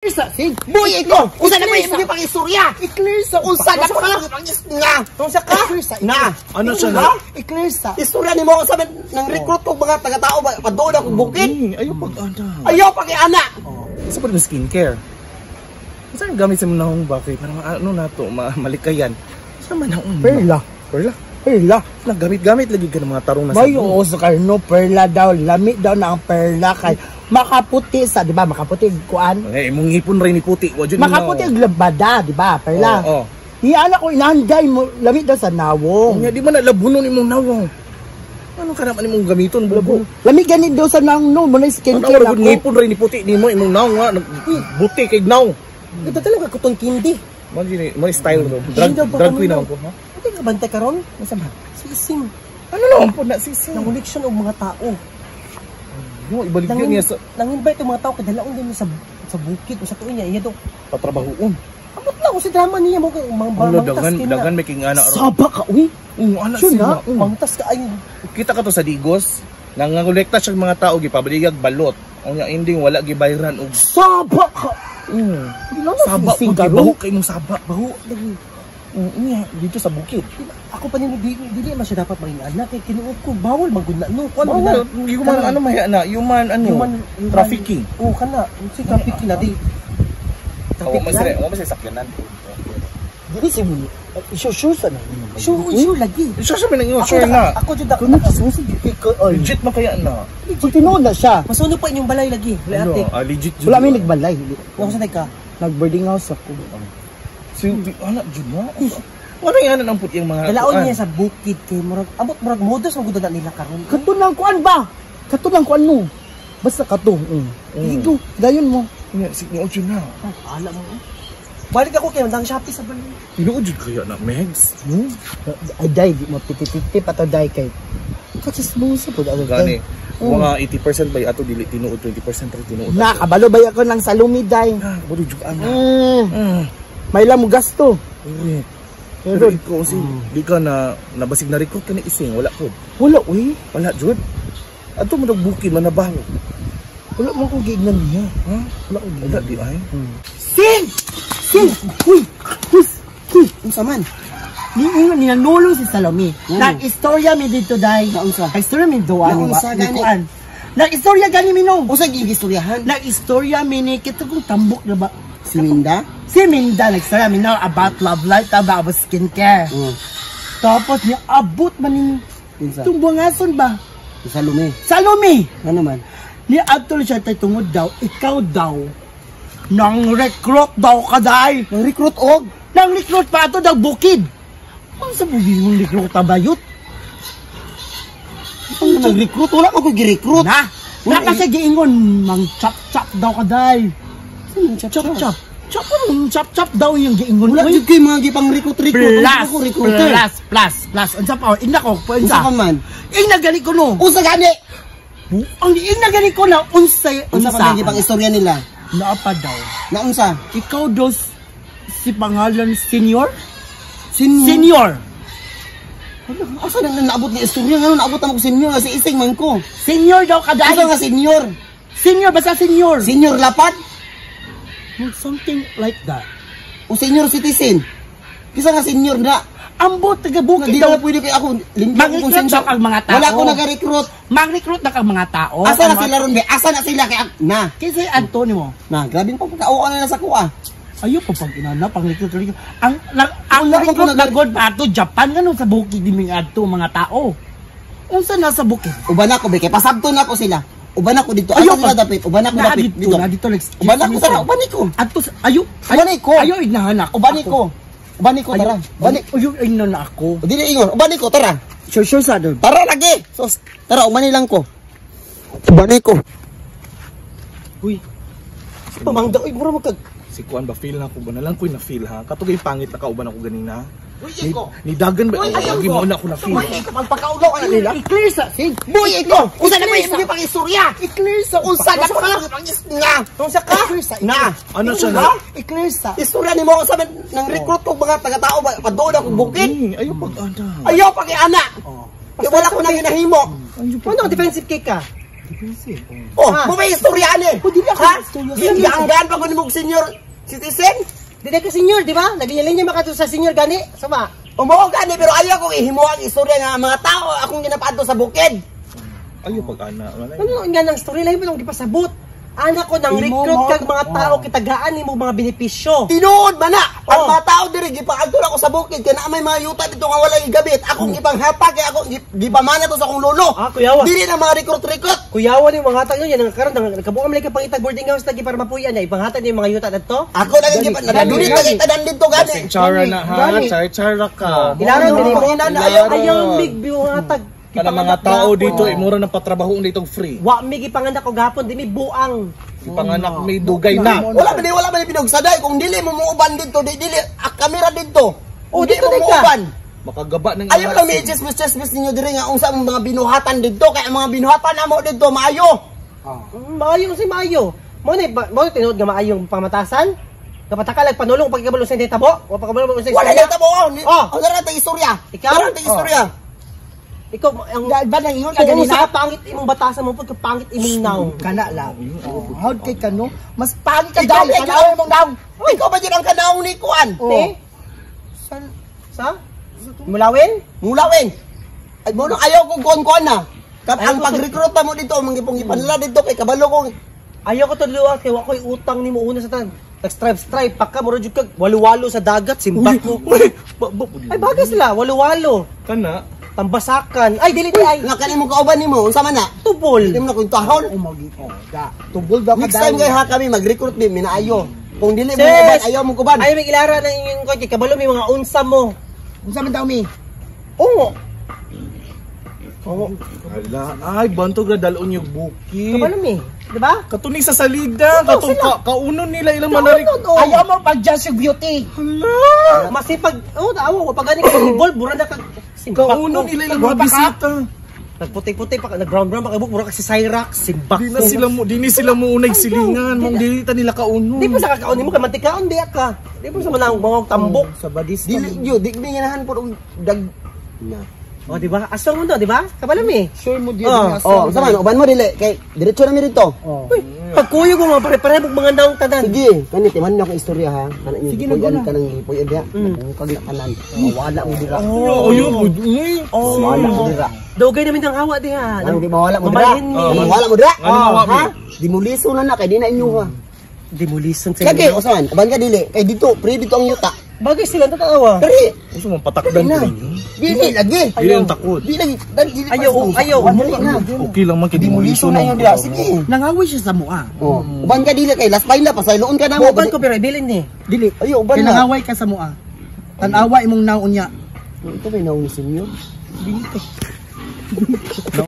Sa sig. Buy iko. Usa na mo imong pang-istorya. I-clear sa Unsa na mo nga? Unsa ka? I-clear sa. Na. Ano siya na? I-clear sa. Istorya nimo unsa man nang recruit og mga taga-tao ba padulong akong bukid. Eh, ayaw pag ana. Ayaw pag ana. Sa pa skincare. Saan gamit sa mga nahong ba kay para ano na to, malikayan. Sa man naon? Perla. Perla. Perla. Gamit-gamit lagi ka ng mga tarong na Bayo oo sa karno perla daw, lami daw na ang perla kay makaputi sa, di ba? Makaputi kuan. Eh, imong ngipon rin ni puti. Wa jud Makaputi ang labada, di ba? Perla. Oo. Ni ala ko inahanday mo lami daw sa nawong. Nya di man na labunon imong nawong. Ano ka naman imong gamiton bubo? Lami ganit daw sa nawong no, mo na Ano skincare ra ako. gud ngipon rin ni puti nimo imong nawong nga buti kay nawong. Ito talaga kutong kindi. Mo gini, mo style ro. Drag Hindi daw ba drag queen kami naman ko, ha? Hindi ka bantay karon? Unsa man? Si Ising. Ano naman po na sisi? Nanguliksyon og mga tao. Yo, ibaligyan Nangin, niya sa nang-invite og mga tao kay dalaon din sa bukid o sa tuig niya. Iya do. patrabahoon. Amot lang si drama niya mo kay mga Ano mangtas dagan kina. dagan may king ana ro. Saba ka uy. Oo, ana Sure sila. na. Oo. Mangtas ka ay. Kita ka to sa Digos, nangangolekta siya ng mga tao gipabaligag balot. Unya ending wala gibayran og Saba ka. mm. Di lang na Saba sising po karon. baho kay imong saba. Baho lagi. Unya dito sa bukid. Ako pa nimo dili, dili man siya dapat maging anak kay kinuot ko bawal man gud na no. Kuan man Bawal, gud na. human ano maya na, human ano, Human trafficking. Oo kana, si trafficking na di. Wa man sila, wa man sila sakyanan. Dili si mo. Sure sure sa na. Sure, sure lagi. Sure siya man sure na. Ako jud ako. Kuno chismoso gyud ko oy. Legit man kaya na. So tinuod na siya. Masunog pa inyong balay lagi. Wala Ano, ate. legit jud. Wala may nagbalay. Wa sa ka. Nag boarding house ako. Si ana jud na. Wala yan ang puti ang mga Dalaon kuan. niya sa bukid kay murag amot murag modus man gud na nila karon. Kato lang kuan ba? Kato lang kuan no. Basta kato. Igo, dayon mo. Unya si niyo jud na. Ala mo. Balik ako kay mandang Shopee sa balay. Tinuod jud kaya na Megs. Hmm? Ay day, di mo piti-piti pa to day kay. Kachismoso po ato Gani. day. Mga 80% ba ato dili tinuod, 20% ra tinuod. Na kabalo bay ako ng salumi day. Ah, bado jud ana. May lang mo gasto. Correct. Pero ikaw si di ka na nabasig na recruit ka ni ising wala po. Wala uy. Wala jud. Ato mo nagbukid man nabaho. Wala mo ko giignan niya. Ha? Wala ko Wala di ay. Sing! Sing! Uy! Uy! Uy! Unsa man? Ni ninanulong si Salome. Mm. Nag-istorya mi dito day. Naunsa? Nag-istorya mi duwa. Naunsa ni gani? kuan. Nag-istorya gani mi no. Unsa gigistoryahan? Nag-istorya mi ni kita kong tambok na ba? Si Minda? Si Minda nag-istorya mi now about love life, about skincare. Tapos niya abot man ni Unsa? itong buwangason ba? Si Salome. Salome! Ano man? Ni Abdul siya tay tungod daw, ikaw daw, nang recruit daw ka day. Nang recruit og Nang recruit pa ato daw bukid. Ano sa bugin mong recruit bayot? Ang nag-recruit wala ko gi-recruit. Na! Na kasi giingon, mang chop-chop daw ka day. Chop Chop-chop. Chop, ano, chop-chop daw yung giingon. Wala Uy, jud kay mga gipang recruit-recruit. Plus, Ako recruiter. plus, plus, plus. Unsa pa, ingna ko, Unsa unsa. ka man? Ingna gani ko no. Unsa gani? Ang ingna gani ko na unsay Unsa unsa. pa gipang istorya nila? Naa pa daw. Na unsa? Ikaw daw si pangalan senior? Sin Senior. Asa na naabot ni istorya ngano naabot na mo senior si ising man ko. Senior daw ka Asa dahil. nga senior? Senior basta senior. Senior lapad Something like that. o senior citizen? Kisa nga senior na. Ambot taga Nga bukid di daw. na pwede kay ako limpyo Mag-recruit konsensya. daw kang mga tao. Wala ko naga-recruit. Mag-recruit na kang mga tao. Asa na Ang mga- sila ron be? Asa na sila kay na. Kaysa Antonio. Na, grabe pa pagkauo na sa kuha. Ayaw pa pag inana, pang recruit recruit. Ang Wala pa recruit ko na god pa ato Japan ngano sa bukid di mga adto mga tao. Unsa na sa bukid? Uban ako be kay pasabto na ako sila. Uban ako dito. Asa Ayaw sila pa. dapit? Uban ako Na dapit dito, na dito like Uban ako tara, uban ko. Adto ayo, Uban ko. Ayo ignahan ako. Uban ko. Uban ko tara. Uban Ayo ignahan na ako. Dili ingon, uban ko tara. Sure sure sa doon. Tara lagi. Sos, tara uban lang ko. Uban ko. Uy, Si pamangda oy mura magkag. si kuan ba feel na ako ba na lang ko'y na feel ha. Katugay pangit na kauban ako ganina. Uy, Ni, iko. ni dagan ba Uy, ayaw lagi ko. mo na ako na feel. Uy, iko magpakaulo ka na nila. I-clear sa sig. Buy iko. Unsa na mo imong pang istorya? I-clear sa Unsa na mo nga? Unsa ka? I-clear sa. Na. Ano siya na? I-clear sa. Istorya nimo unsa man nang recruit og mga taga-tao ba padulong akong bukid. Eh, ayaw pag ana. Ayaw pag ana. Kay wala ko nang ginahimo. Ano defensive kick ka? Oh, Ah. mo may istorya ani. Oh, dili ako Ha? istorya. Giyanggan pa ko nimo og senior citizen. Di na ka senior, di ba? Naglinya-linya maka sa senior gani. Sama. Umuo gani pero ayaw kong ihimo ang istorya nga ang mga tao akong ginapaadto sa bukid. Ayo pag ana wala. Ano nga nang story lahi mo nang gipasabot. Anak ko nang Imo recruit mo- kag mga tao kitagaan nimo mga benepisyo. Tinuod man na. Ang Oh. mga tao diri gipaadto na ako sa bukid kay naa may mga yuta dito nga walay gigabit. Akong ipanghatag kay ako gipamana to sa akong lolo. Ah, kuyawa. Dili na mga recruit-recruit. Kuyawa ni mga hatag yun, yan ang karon nang nagkabuang man ka pangitag boarding house lagi para mapuyan na ipanghatag ni mga yuta dadto. Ako na gyud nagadunit na kay tanan dito gani. Chara na ha, Gani. chara chara ka. Ilaron Ano, dili mo ina na, ayaw. Ayaw big view hatag. Kana mga tao dito imura ng patrabaho ditong free. Wa mi gipanganak og gapon di mi buang. Ipanganak may dugay na. Wala man pinugsaday kung dili mo muuban dito, di dili ah, kamera dito. Oh, Di dito mo di ka. muuban. Makagaba ng Ayaw lang may chismis-chismis ninyo diri nga unsa ang mga binuhatan dito kay ang mga binuhatan namo dito maayo. Maayo si maayo. Mo ni mo ni tinuod nga maayong pamatasan. Kapatakalag panulong pagkabalo sa tabo, wa pagkabalo sa Wala istorya. na tabo. Oh. Ang dara ta istorya. Ikaw? Dara ta istorya. Ikaw ang Ba nang ingon ka kung ganina? sa pangit imong batasan mo pagka pangit imong naong. Kana lang. Oh, how kay kano? Mas pangit ka Ikaw dahil ba kana mong daw? Ikaw ba jud ang kanaong ni kuan? Oh. Te? Sa? Mulawin? Mulawin. Ay mo ayaw kong kuan-kuan na. Kap Ayaw ang ko- pag-recruit mo dito, manggipong ipanla dito kay kabalo kong Ayaw ko tudlo kay wa ko'y utang nimo una sa tan. Nag-stripe-stripe pa ka, mura jud kag walo-walo sa dagat, simbak mo. Uy, Ay bagay sila, walo-walo. Kana. Tambasakan. Ay dili di ay nga kani mo kauban nimo, unsa man na? tubol. Hindi mo na kwentahon. Oh, magi. Oh, da. Tubol daw ka Next time dahil. kay ha kami mag-recruit mi minaayo. Kung dili mo Sis! uban, ayaw mo kuban. Ay may ilara na inyong kay kabalo may mga unsa mo. Unsa man daw mi? Oo. Oo. Hala, ay bantog na dalon yung bukid. Kabalo mi, di ba? Katuning sa salida, katong ka, kaunon nila ilang manarik. Kaunon, oh. Ayaw mo pag-judge yung beauty. Hala! Masipag, oh, taawa, wa pa gani ka tubol, mura na kag simbak Kaunon ko. nila ilang mga Gwapa ka? bisita. Nagputi-puti pa, nag-brown-brown pa kabuk, mura ka si Cyrax, simbak Di na ko. sila mo, di ni sila mo unay silingan, di mong na. dili ta nila kaunon. Di pa sa kakaon nimo kay mantikaon di ka. Di pa sa manang mga tambok. Sa badis. Dili gyud, di mi ganahan pud og dag na. Oh, di ba? Aswang mo no, di ba? Kabalo mi. Sure mo di Oh, Oh, unsa man uban mo dili kay diretso na mi dito. Oh. Uy, pagkuyo ko mga pare-pare mga naong tanan. Sige, kani timan na akong istorya ha. Kana inyo Sige na, gipuy-an guna. ka nang gipuy-an diha. Kag na tanan. Mawala mo dira. Oh, ayun, uy. Mawala mo dira. Dugay namin ang awa diha. Anong di mawala mo dira? Mamalhin mi. Oh, Mawala mo dira? Ano mawa mi? Ha? Dimuliso na na kay di na inyo ha. Demolition sa Kage, usa man, uban ka dili. Kay dito, pre dito ang yuta. Bagay sila tatawa. Pre, Gusto mong patakdan na. ko ninyo. Dili lagi. Dili ang takod. Di lagi, dali dili. Ayaw, oh, ayaw. Dili na. Okay lang man kay Dimuliso na inyo dira. Sige. Nangaway siya sa mua. Oh, uban ka dili kay last time na pasayloon ka na mo. Uban ko pero ibilin ni. Dili. Ayo, uban Kay na. nangaway ka sa mua. Tanawa imong naon niya. Ito may naong ni senyor. Dili kay.